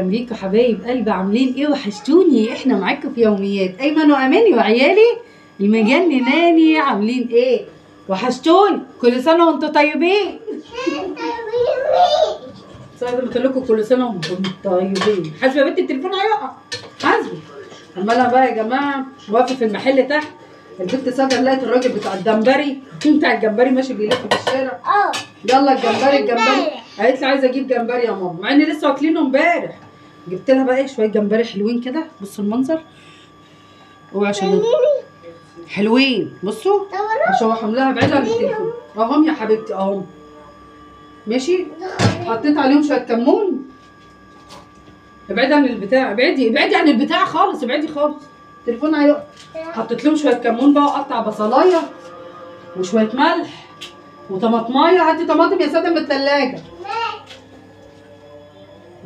بيكم حبايب قلبي، عاملين ايه؟ وحشتوني. احنا معاكم في يوميات ايمن واماني وعيالي المجنناني. عاملين ايه؟ وحشتوني. كل سنة وانتم طيبين. صاحبي قلت لكم كل سنة وانتم طيبين. حاسبه يا بنتي التليفون هيقع، حاسبه. عماله بقى يا جماعة واقفة في المحل تحت، البنت ساده لقيت الراجل بتاع الجمبري، بتاع الجمبري ماشي بيلف في الشارع. يلا الجمبري الجمبري. قالت لي عايزه اجيب جمبري يا ماما، مع ان لسه واكلينه امبارح. جبت لها بقى ايه شوية جمبري حلوين كده. بصوا المنظر، اوعى عشان حلوين. بصوا اشوحهم لها بعيد عن التليفون. اهم يا حبيبتي اهم. ماشي، حطيت عليهم شوية كمون. ابعدي عن البتاع، ابعدي ابعدي عن البتاع خالص، ابعدي خالص، التليفون هيقع. حطيت لهم شوية كمون بقى، وقطع بصلايه وشوية ملح وطماطمايه. هاتي طماطم يا ساده من الثلاجة.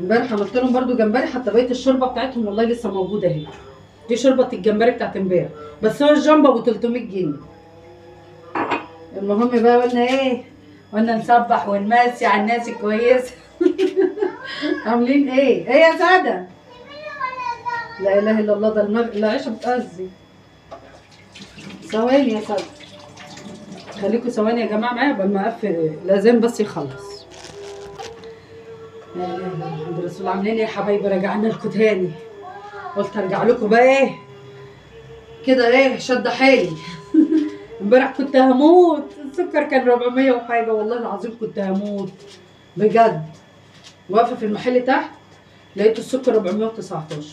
امبارح عملت لهم برده جمبري، حتى بقية الشوربة بتاعتهم والله لسه موجودة اهي. دي شوربة الجمبري بتاعت امبارح، بس هو الجامبو ابو 300 جنيه. المهم بقى قلنا ايه؟ قلنا نصبح ونمسي على الناس الكويسة. عاملين ايه؟ ايه يا ساده؟ لا اله الا الله، ده العيشة بتأذي. ثواني يا ساده، خليكم ثواني يا جماعة معايا قبل ما اقفل الاذان بس يخلص. لا اله الا الله محمد رسول الله. عاملين ايه يا حبايبي؟ رجعنا لكم تاني. قلت ارجع لكم بقى ايه كده، ايه شد حيلي. امبارح كنت هموت، السكر كان 400 وحاجه، والله العظيم كنت هموت بجد. واقفة في المحل تحت لقيت السكر 419،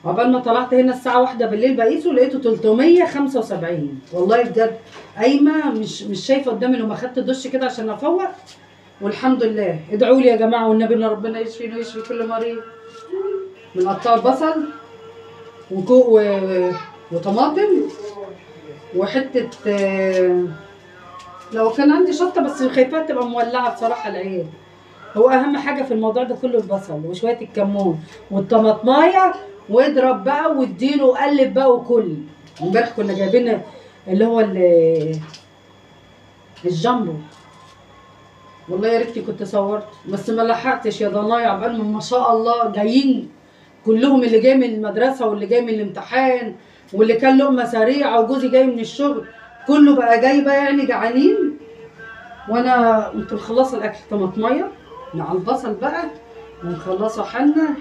عقبال ما طلعت هنا الساعة 1 بالليل بقيسه لقيته 375. والله بجد قايمة مش شايفه قدامي، لو ما خدت دش كده عشان افوق. والحمد لله. ادعوا لي يا جماعة والنبي ان ربنا يشفيني ويشفي كل مريض. بنقطع البصل وطماطم وحتة، لو كان عندي شطه بس خايفاها تبقى مولعه بصراحة العيال. هو اهم حاجة في الموضوع ده كله البصل وشوية الكمون والطماطمايه، واضرب بقى واديله وقلب بقى وكل. امبارح كنا جايبين اللي هو الجامبو، والله يا ريتني كنت صورت بس ما لحقتش يا ضنايا. عقبال ما شاء الله جايين كلهم، اللي جاي من المدرسة واللي جاي من الامتحان واللي كان لقمة سريعة وجوزي جاي من الشغل، كله بقى جاي بقى يعني جعانين. وانا كنت مخلصة الاكل، طماطميه مع البصل بقى ونخلصه حالنا.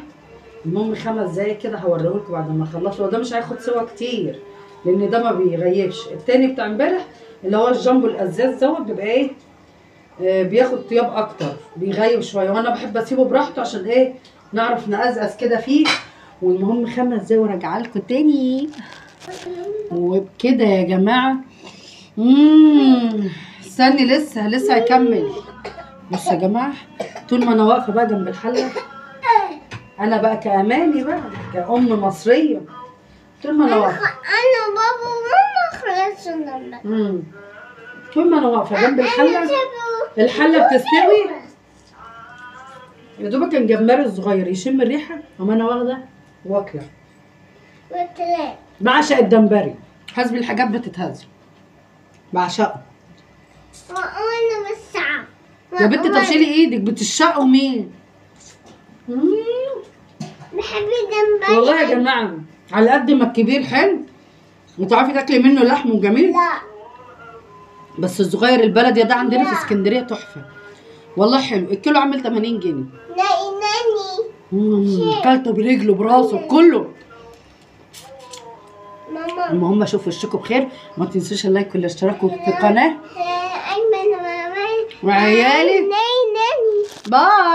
المهم 5 دقايق كده هوريهولكم بعد ما اخلصه. وده مش هياخد سوا كتير لان ده ما بيغيبش. التاني بتاع امبارح اللي هو الجامبو الازاز دوت بيبقى ايه، بياخد طياب اكتر، بيغيب شوية، وانا بحب اسيبه براحته عشان ايه نعرف نقزقز كده فيه. والمهم 5 دقايق وراجعه لكم تاني. وبكده يا جماعة استني لسه هيكمل. بصوا يا جماعة، طول ما انا واقفة بقى جنب الحلة، انا بقى كاماني بقى كأم مصرية، طول ما انا واقفة انا بابا وماما خلصنا. طول ما انا واقفة جنب الحلة، الحلة بتستوي يا دوبك. كان جمبري الصغير يشم الريحة اما انا واخده واكله. بعشق الجمبري، حسب الحاجات بتتهز بعشقه. وانا بسعى يا بنت. طب شيلي ايدك، بتشقوا مين؟ بحب الجمبري والله يا جماعة. على قد ما الكبير حلو وتعرفي تاكلي منه لحم وجميل، لا بس الصغير البلدي ده عندنا في اسكندرية تحفة والله. حلو، الكيلو عامل 80 جنيه. ناني اكلته برجله براسه كله. ماما المهم اشوف وشكم بخير، ما تنسوش ال like والاشتراك في القناة. ايمن وعيالي ناني bye.